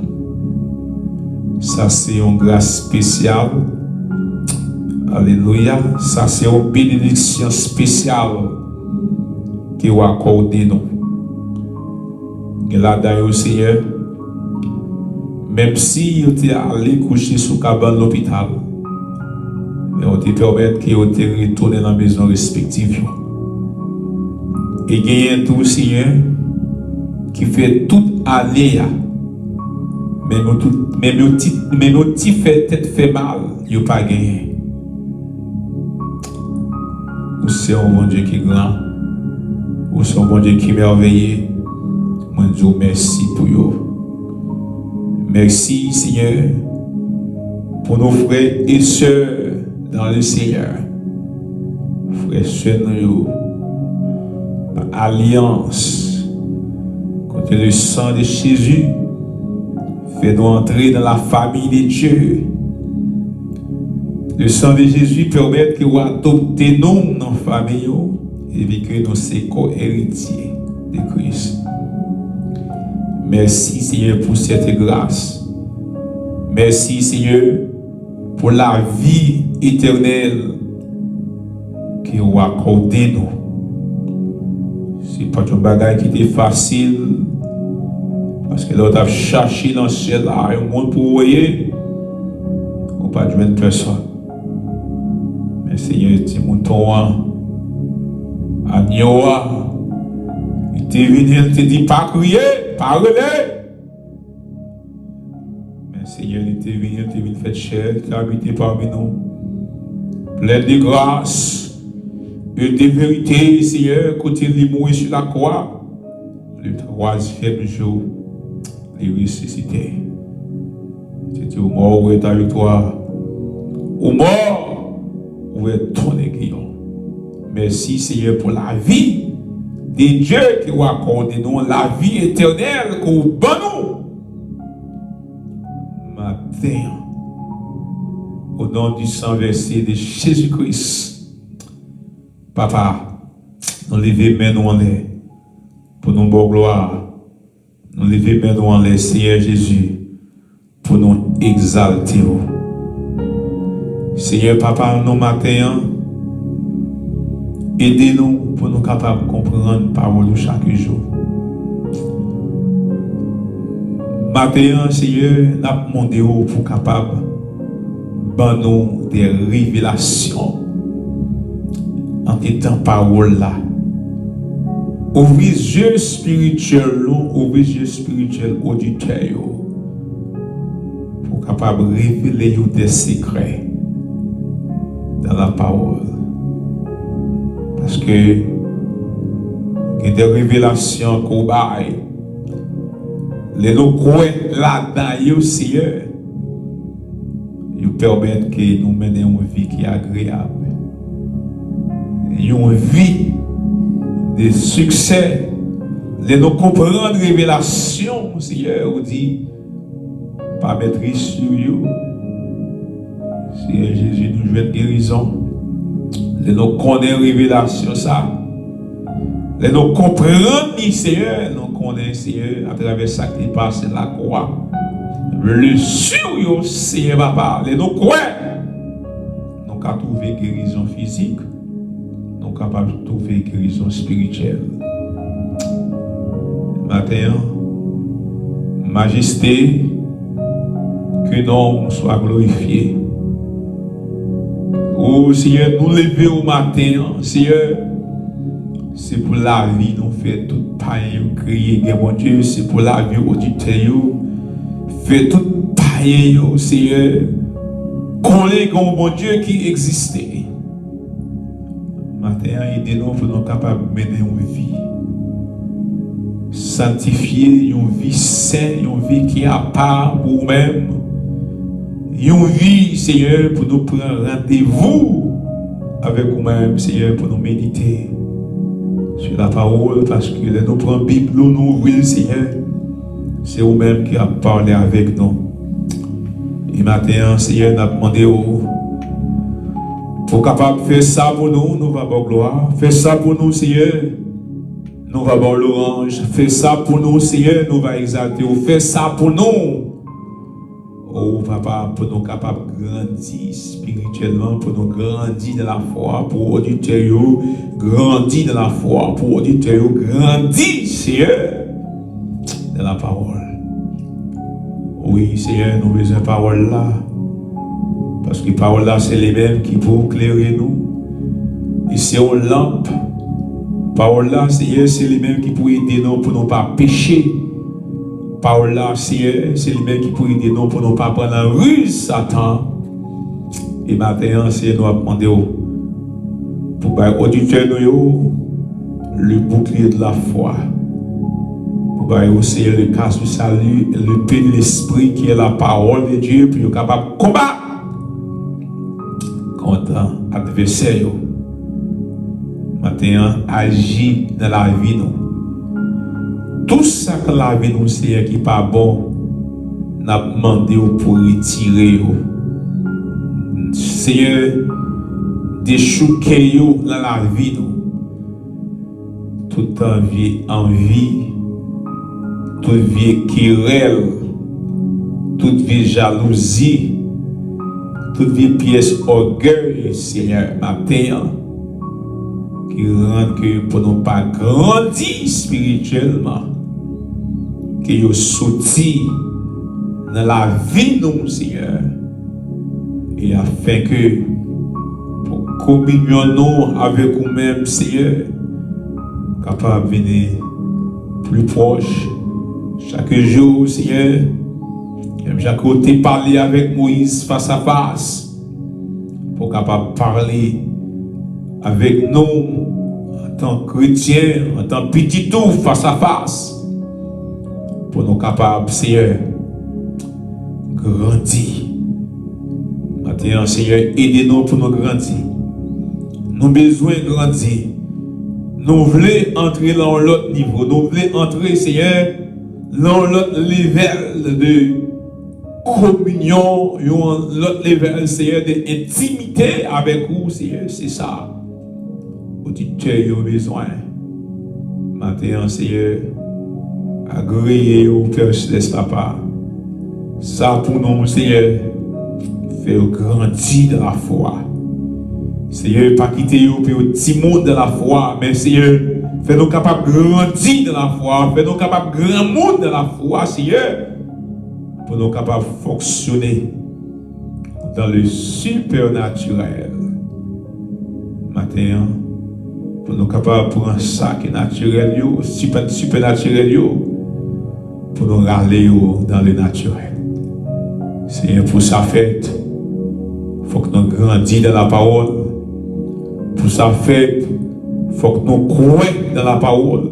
Sa se yon gras espesyal. Alelouya. Sa se yon benediksyon espesyal ke w akòde nou. Gen ladan yo, Senyè, menm si yo te ale kouche sou kabann lopital, men ou te pèmèt ke yo te retounen nan mezon respektif yo. E genyen tou, Senyè, ki fè tout ane a, menm yo tout, menm yo ti, menm yo ti fè tèt fè mal, yo pa genyen. Ou se yon Bondye ki gran. Ou se yon Bondye ki mèveye. Mwen di w mèsi pou yo. Mèsi, Senyè, pou nou frè e sè dans le Seigneur. Frè e sè nou yo, pa alyans, kote le sang de Jésus fè nou antre dans la famille de Dieu. Le sang de Jésus pèmèt ke w adopte nou nan fanmi ou, epi ke nou se ko-eritye de Kris. Mèsi, Senyè, pou sète gras. Mèsi, Senyè, pou lavi etènèl ke w akòde nou. Se pa t yon bagay ki te fasil, paske lè w t ap chache nan syèl la yon moun pou voye, ou pa t jwenn pèsonn. Men Senyè, ti mouton an, anyo a, li te vini, li te di, "Pa kriye, pa rele." Men Senyè, li te vini, li te vin fèt chè, li te abite pami nou. Plen de gras e de verite, Senyè, kote li mouri sou lakwa, le twazyèm jou, li resisite. Li te di, "Ou mò, où est ta victoire? Ou mò, où est ton aiguillon?" Mèsi, Senyè, pou lavi de Dye ke w akòde nou, lavi etènèl ke w ban nou maten an. O non di san vèse de Jezi Kris, Papa, nou leve men nou anlè pou nou ba w glwa. Nou leve men nou anlè, Senyè Jezi, pou nou egzalte w. Senyè Papa nou, maten an, ede nou pou nou kapab konprann pawòl ou chak jou. Maten an, Senyè, n ap mande w pou kapab ban nou de revelasyon andedan pawòl la. Ouvri zye espirityèl nou, ouvri zye espirityèl oditè yo, pou w kapab revele yo de sekrè dans la parole. Paske gen de revelasyon ke w bay. Lè nou kwè ladan yo, Senyè, yo pèmèt ke nou mennen yon vi ki agreyab, yon vi de siksè. Lè nou konprann revelasyon, Senyè, ou di, pa mèt ri sou yo. Senyè Jezi, nou jwenn gerizon. Lè nou konnen revelasyon sa, lè nou konprann li, Senyè, nou konnen, Senyè, atravè sa ki te pase lakwa, blesi w yo, Senyè Papa, lè nou kwè, nou ka twouve gerizon fizik, nou kapab twouve gerizon espirityèl. Maten an, Majeste, ke non w swa glorifye. O Senyè, nou leve w maten an, Senyè, se pou lavi nou fè tout payen yo kriye gen Bondye, se pou lavi oditè yo fè tout payen yo, Senyè, konnen gen yon Bondye ki egziste. Maten an, ede nou pou nou kapab mennen yon vi santifye, yon vi sen, yon vi ki apa pou ou menm. Yon vi, Seyè, pou nou pran randevou avèk ou menm, Seyè, pou nou medite sou lapawòl, paske lè nou pran Bib nou, nou ouvri l, Seyè, se ou menm ki ap pale avèk nou. E maten an, Seyè, n ap mande w pou w kapab fè sa pou nou, nou va ba w glwa. Fè sa pou nou, Seyè, nou va ba w lwanj. Fè sa pou nou, Seyè, nou va egzalte w. Fè sa pou nou, o Papa, pou nou kapab grandi espirityèlman, pou nou grandi nan lafwa, pou oditè yo grandi nan lafwa, pou oditè yo grandi, Seyè, nan lapawòl. Wi, Seyè, nou bezwen pawòl la. Paske pawòl la, se li menm ki pou klere nou. E se yon lanp. Pawòl la, Seyè, se li menm ki pou ede nou pou nou pa peche. Pawòl la, Seyè, se li menm ki pou ede nou pou nou pa pran nan riz Satan. E maten an, Seyè, nou ap mande w pou bay oditè nou yo le bouclier de la foi. Pou bay yo, Seyè, le casque du salut, l'épée de l'esprit, qui est la parole de Dieu, pou yo kapab konbat kont advèsè yo. Maten an, aji nan lavi nou. Tout sa k lavi nou, Seyè, ki pa bon, n ap mande w pou retire yo. Seyè, dechouke yo nan lavi nou. Tout vye anvi, tout vye kerèl, tout vye jalouzi, tout vye pyès ògèy, Seyè, maten an, ki rann ke pou nou pa grandi espirityèlman, ke yo soti nan lavi nou, Seyè, e afenke pou kominyon nou avèk ou menm, Seyè, kapab vini pli pwòch chak jou, Seyè. Menm jan ke w te pale avèk Moyiz fas a fas, pou w kapab pale avèk nou antan kretyen, antan pitit ou fas a fas, pou nou kapab, Seyè, grandi. Maten an, Seyè, ede nou pou nou grandi. Nou bezwen grandi. Nou vle antre nan yon lòt nivo. Nou vle antre, Seyè, nan yon lòt level de kominyon, yon lòt level, Seyè, de entimite avèk ou, Seyè. Se sa oditè yo bezwen. Maten an, Seyè, agreye yo, Pè Selès, Papa. Sa pou nou, Seyè, fè yo grandi nan lafwa. Seyè, pa kite yo pou yo timoun nan lafwa, men, Seyè, fè nou kapab grandi nan lafwa, fè nou kapab granmoun nan lafwa, Seyè, pou nou kapab fonksyone dans le supernatural. Maten an, pou nou kapab pran sa ki natirèl yo, sipè-, sipènatirèl yo, pou nou rale yo dans le naturel. Seyè, pou sa fèt, fòk nou grandi nan lapawòl. Pou sa fèt, fòk nou kwè nan lapawòl.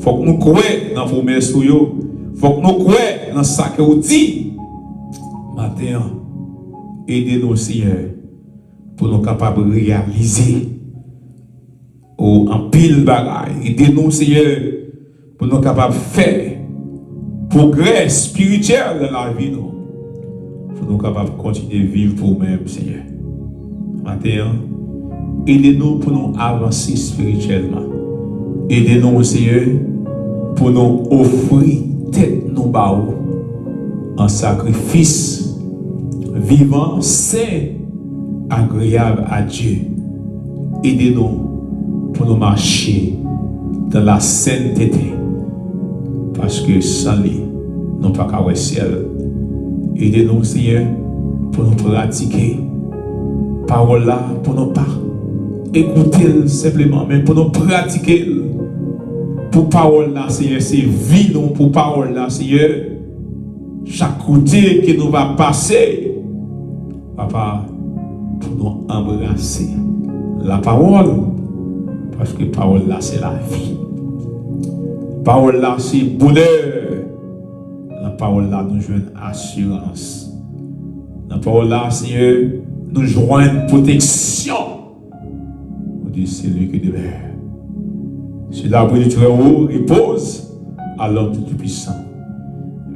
Fòk nou kwè nan pwomès ou yo. Fòk nou kwè nan sa ke w di. Maten an, ede nou, Seyè, pou nou kapab reyalize, o, anpil bagay. Ede nou, Seyè, pou nou kapab fè pwogrè espirityèl nan lavi nou, pou nou kapab kontinye viv pou ou menm, Seyè. Maten an, ede nou pou nou avanse espirityèlman. Ede nou, Seyè, pou nou ofri tèt nou ba ou an sakrifis vivan, sen, agreyab a Dye. Ede nou pou nou mache dans la sainteté, paske san li, nou pa ka wè syèl. Ede nou, Seyè, pou nou pratike pawòl la, pou nou pa ekoute l senpleman, men pou nou pratike l. Pou pawòl la, Seyè, se vi nou. Pou pawòl la, Seyè, chak kote ke nou va pase, Papa, pou nou anbrase lapawòl, paske pawòl la se lavi. Pawòl la se bonè. Nan pawòl la, nou jwenn asirans. Nan pawòl la, Senyè, nou jwenn pwoteksyon. Oh Dieu, c'est lui qui demeure. Sous l'abri du Très-Haut repose à l'ombre du Tout-Puissant.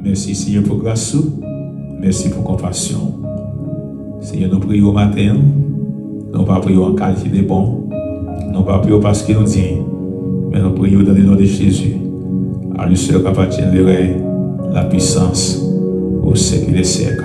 Mèsi, Senyè, pou gras ou. Mèsi pou konpasyon ou. Senyè, nou priye w maten an. Nou pa priye w an kalite de bon. Nou pa priye w paske nou diy. Men nou priye w dans le nom de Jésus. À lui seul qu'appartiennent le règne, la puissance, au siècle des siècles.